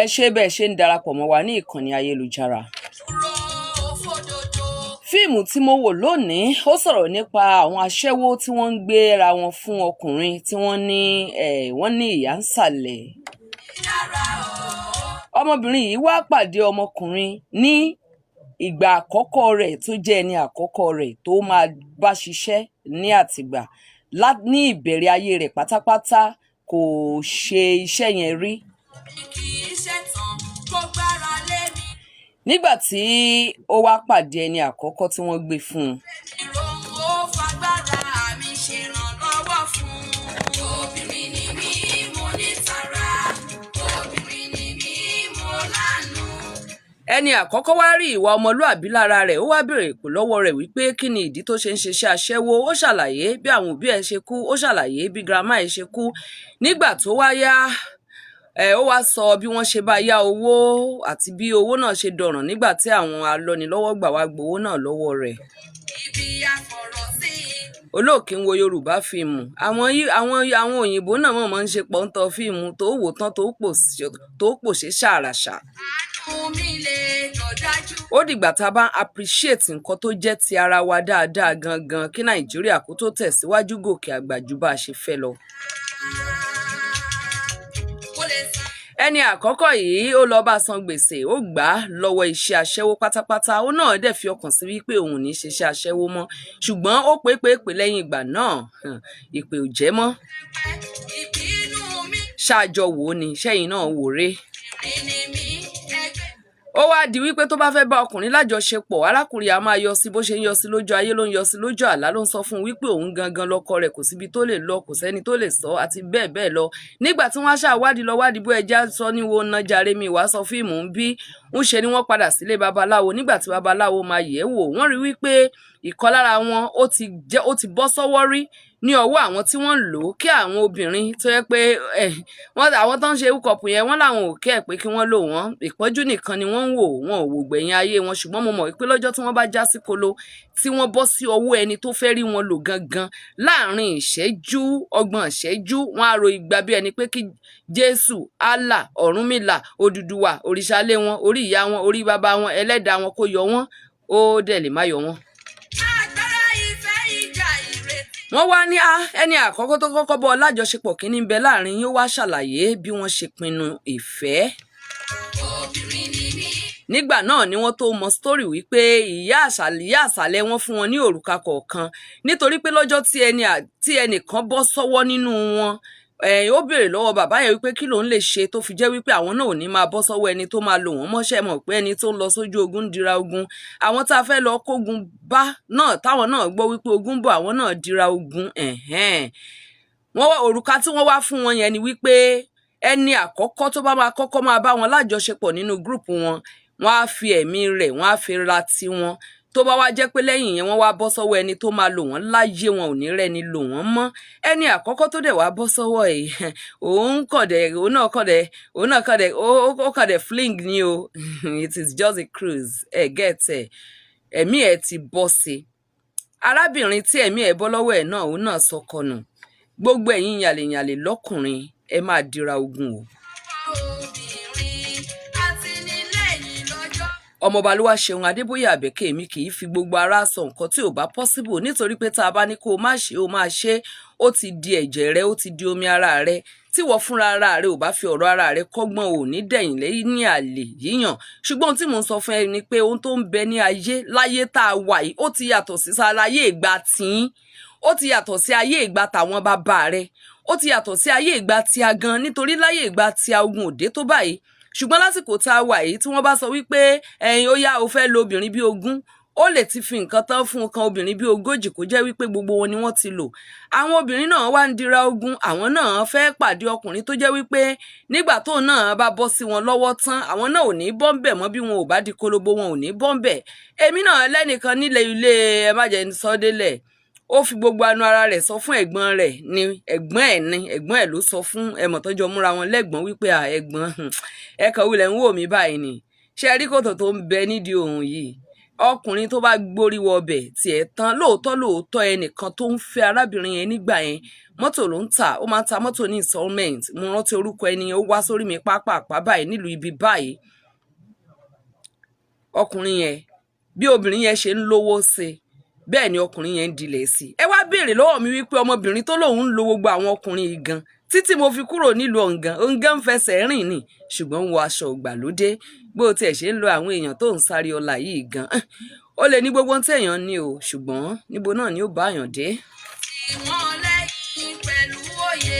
Ẹ ṣé bẹ́ẹ̀ ṣe ń darapọ̀ mọ́ wa ní ìkànnì ayélujára. Dúró fódodo. Fíìmù tí mo wò lónìí, ó sọ̀rọ̀ nípa àwọn aṣẹ́wó tí wọ́n ń gbéra wọn fún ọkùnrin tí wọ́n ní wọ́n ní ìyá ń sàlẹ̀. Yàrá o. Ọmọbìnrin yìí wá pàdé ọmọkùnrin ní ìgbà àkọ́kọ́ rẹ̀, tó jẹ́ ẹni àkọ́kọ́ rẹ̀ tó máa bá ṣiṣẹ́ ní àtìgbà ní ìbẹ̀rẹ̀ ayé rẹ̀ pátápátá. Kò ṣe iṣẹ́ yẹn rí. Kì í ṣẹ̀tàn kó gbára lé mi. Nígbà tí ó wá pàdé ẹni àkọ́kọ́ tí wọ́n gbé fún un, Ìròhùn ó fagbára mi ṣèrànlọ́wọ́ fún un. Obìnrin ni mí, mo ní tara. Obìnrin ni mí, mo lánàá. Ẹni àkọ́kọ́ wá rí ìwà ọmọlúàbí lára rẹ̀. Ó wá béèrè pò lọ́wọ́ rẹ̀ wípé kí ni ìdí tó ṣe ń ṣiṣẹ́ aṣẹ́wó. Ó ṣàlàyé bí àwọn òbí ẹ̀ ṣe kú, ó ṣàlàyé bí grandma ẹ̀ ṣe kú. Nígbà tó wá yá ẹ, ó wá sọ bí wọ́n ṣe bá yá owó àti bí owó náà ṣe dọ̀ràn nígbà tí àwọn alọ́nilọ́wọ́gbà wá gbowó náà lọ́wọ́ rẹ̀. Ibi àfọ̀rọ̀ sí. Olóòkè ń wo Yorùbá fíìmù, àwọn òyìnbó náà mọ̀ mọ́ ń ṣe pọ́ńtọ́ fíìmù tó wò tán tó pòṣé ṣàràṣà. Àánú mi lè tọ́ dájú. Ó dìgbà tá a bá ń appreciate nǹkan tó jẹ́ ti ara wa dáadáa gangan kí Nàìjíríà kó tó tẹ̀síwájú, gòkè àgbà ju bá a ṣe fẹ́ lọ. Kó lè sá. Ẹni àkọ́kọ́ yìí, ó lọ bá san gbèsè, ó gbà á lọ́wọ́ iṣẹ́ aṣẹ́wó pátápátá. Ó náà dẹ̀ fi ọkàn sí wípé òun ò ní ṣiṣẹ́ aṣẹ́wó mọ́, ṣùgbọ́n ó pé pé pé lẹ́yìn ìgbà náà, ìpè ò jẹ́ mọ́. Ìbínú mi. Ṣáàjọ wò ó ni sẹ́yìn náà wò rè. Ni mí ẹgbẹ́. Ó wá di wípé tó bá fẹ́ bá ọkùnrin lájọṣepọ̀, arákùnrin á máa yọ sí. Bó ṣe ń yọ sí lójú ayé ló ń yọ sí lójú àlá, ló ń sọ fún un wípé òun gangan lọkọ rẹ̀, kò síbi tó lè lọ, kò sẹ́ni tó lè sọ, àti bẹ́ẹ̀ bẹ́ẹ̀ lọ. Nígbà tí wọ́n ṣàwádìí lọ wádìí bó ẹja sọ ní wo ná jàre mi wàá sọ fíìmù ń bí ń ṣe ni wọ́n padà sílé babaláwo. Nígbà tí babaláwo máa yẹ̀ wò, wọ́n rí wípé ìkan lára wọn ó ti bọ́ sọ́wọ́ rí ní ọwọ́ àwọn tí wọ́n ń lò ó kí àwọn obìnrin tó yẹ pé wọ́n àwọn tó ń ṣe hookup yẹn, wọ́n làwọn ò kẹ́ ẹ̀ pé kí wọ́n lò wọ́n. Ìpọ́njú nìkan ni wọ́n ń wò, wọn ò wò gbẹ̀yìn ayé wọn. Ṣùgbọ́n mo mọ̀ wípé lọ́jọ́ tí wọ́n bá já sí kolo, tí wọ́n bọ́ sí ọwọ́ ẹni tó fẹ́ rí wọn lò gangan, láàrin ìṣẹ́jú, 30 ìṣẹ́jú, wọ́n á ro igba bí ẹni pé kí Jésù, Allah, Ọ̀rúnmìlà, Odùduwà, òrìṣàlé wọn, orí ìyá wọn, orí bàbá wọn, ẹlẹ́dàá wọn kó yọ wọ́n. Ó dẹ̀ lè má yọ wọ́n. Agbára ìfẹ́ ìjà ìrètí. Wọ́n wá ní ẹni àkọ́kọ́ tó kọ́kọ́ bọ́ lájọṣepọ̀, kínní ń bẹ láàrin yín? Ó wá ṣàlàyé bí wọ́n ṣe pinnu ìfẹ́. Obìnrin ni mí. Nígbà náà ni wọ́n tó mọ story wípé ìyá àṣàlẹ̀ wọn fún wọn ní òrùka kọ̀ọ̀kan, nítorí pé lọ́jọ́ tí ẹnìkan bọ́ sọ́wọ́ nínú wọn, ó béèrè lọ́wọ́ bàbá yẹn wípé kí lòun lè ṣe tó fi jẹ́ wípé àwọn náà ò ní máa bọ́ sọ́wọ́ ẹni tó máa lò wọ́n mọ́ṣẹ́. Mọ̀ pé ẹni tó ń lọ sójú ogun ń dira ogun. Àwọn tá a fẹ́ lọ kógun bá náà, táwọn náà gbọ́ wípé ogun ń bọ̀, àwọn náà dira ogun. Ẹ̀hẹ́n, wọ́n wá òrùka tí wọ́n wá fún wọn yẹn ni wípé ẹni àkọ́kọ́ tó bá máa kọ́kọ́ máa bá wọn lájọṣepọ̀ nínú group wọn, wọ́n á fi ẹ̀mí rẹ̀, wọ́n á fi ra tiwọn. Tó bá wá jẹ́ pé lẹ́yìn yẹn wọ́n wá bọ́ sọ́wọ́ ẹni tó máa lò wọ́n láyé, wọn ò ní rẹ́ni lò wọ́n mọ́. Ẹni àkọ́kọ́ tó dẹ̀ wá bọ́ sọ́wọ́ ẹ̀, òun náà kọ̀dẹ̀ ó kọ̀dẹ̀ fling ni o. It is just a cruise. Ẹ get ẹ, ẹ̀mí ẹ̀ ti bọ́ sí. Arábìnrin tí ẹ̀mí ẹ̀ bọ́ lọ́wọ́ ẹ̀ náà, òun náà sọkọnù. Gbogbo ẹ̀yin yàlèyàlè lọ́kùnrin, ẹ máa dira ogun o. Obìnrin àtinilẹ́yìn lọ́jọ́. Ọmọọba ló wá ṣeun Adébóyè Àbẹ̀kẹ́. Mi kì í fi gbogbo ara sọ nǹkan tí ò bá possible, nítorí pé tá a bá ní kó o má ṣe, ó máa ṣe. Ó ti di ẹ̀jẹ̀ rẹ, ó ti di omi ara rẹ. Tí wọ́n fúnra ara rẹ ò bá fi ọ̀rọ̀ ara rẹ kọ́gbọ́n, ò ní dẹ̀yìn lẹ́yìn àlè yíyàn. Ṣùgbọ́n ohun tí mò ń sọ fún ẹ ni pé ohun tó ń bẹ ní ayé láyé tá a wà yìí, ó ti yàtọ̀ sí ayé ìgbà tíín, ó ti yàtọ̀ sí ayé ìgbà tàwọn bàbá rẹ, ó ti yàtọ̀ sí ayé ìgbà tí a gan, nítorí láyé ìgbà tí a, ogun òde tó báyìí. Ṣùgbọ́n lásìkò tá a wà yìí, tí wọ́n bá sọ wípé ẹ̀yin ó yá, o fẹ́ lo obìnrin bí 20, ó lè ti fi nǹkan tán fún kan obìnrin bí 40, kó jẹ́ wípé gbogbo wọn ni wọ́n ti lò. Àwọn obìnrin náà wá ń dira ogun. Àwọn náà fẹ́ pàdé ọkùnrin tó jẹ́ wípé nígbà tóun náà bá bọ́ sí wọn lọ́wọ́ tán, àwọn náà ò ní bọ́ńbẹ̀ mọ́. Bí wọn ò bá di kólóbó, wọn ò ní bọ́ńbẹ̀. Èmi náà lẹ́nìkan nílé ilé, ẹ má jẹ́ sọ délẹ̀. Ó fi gbogbo anu ara rẹ̀ sọ fún ẹ̀gbọ́n rẹ̀ ni, ẹ̀gbọ́n ẹ̀ ni, ẹ̀gbọ́n ẹ̀ ló sọ fún ẹmọ̀ tọ́jọ́ múra wọn lẹ́gbọ́n wípé à ẹ̀gbọ́n, ẹ kàn wulẹ̀ ń wò mí báyìí ni. Ṣe rí kòtò tó ń bẹ nídìí òun yìí? Ọkùnrin tó bá gbórí wọ ọbẹ̀ tiẹ̀ tán. Lóòótọ́ lóòótọ́, ẹnìkan tó ń fẹ́ arábìnrin yẹn nígbà yẹn, mọ́tò ló ń tà. Ó máa ń ta mọ́tò ní installment. Mo rántí orúkọ ẹni yẹn, ó wá sórí mi pápápá báyìí nílùú ibi báyìí. Ọkùnrin yẹn, bí obìnrin yẹn ṣe ń lówó sí, bẹ́ẹ̀ ni ọkùnrin yẹn ń dilẹ̀ sí. Ẹ wá béèrè lọ́wọ́ mi wípé ọmọbìnrin tó lòun ń lo gbogbo àwọn ọkùnrin yìí gan títí mo fi kúrò nílùú ọ̀ǹgàn, ọ̀ǹgàn ń fẹsẹ̀ rìn ni, ṣùgbọ́n ń wọ aṣọ ìgbàlódé. Bó tiẹ̀ ṣe ń lo àwọn èèyàn tó ń sáré ọlá yìí gan, ó lè ní gbogbo ohun tí èèyàn ní o, ṣùgbọ́n níbo náà ni ó bá àyàn dé? Tí wọ́n lẹ́yìn pẹ̀lú òye,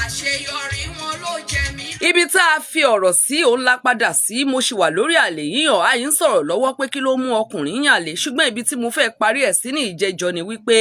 àṣeyọrí wọn ló jẹ mí. Ibi tá a fi ọ̀rọ̀ sí òun la padà sí. Mo ṣì wà lórí àlè yíyàn. Àyè ń sọ̀rọ̀ lọ́wọ́ pé kí ló mú ọkùnrin yàn àlè, ṣùgbọ́n ibi tí mo fẹ́ parí ẹ̀ sí ní ìjẹ́jọ́ ni wípé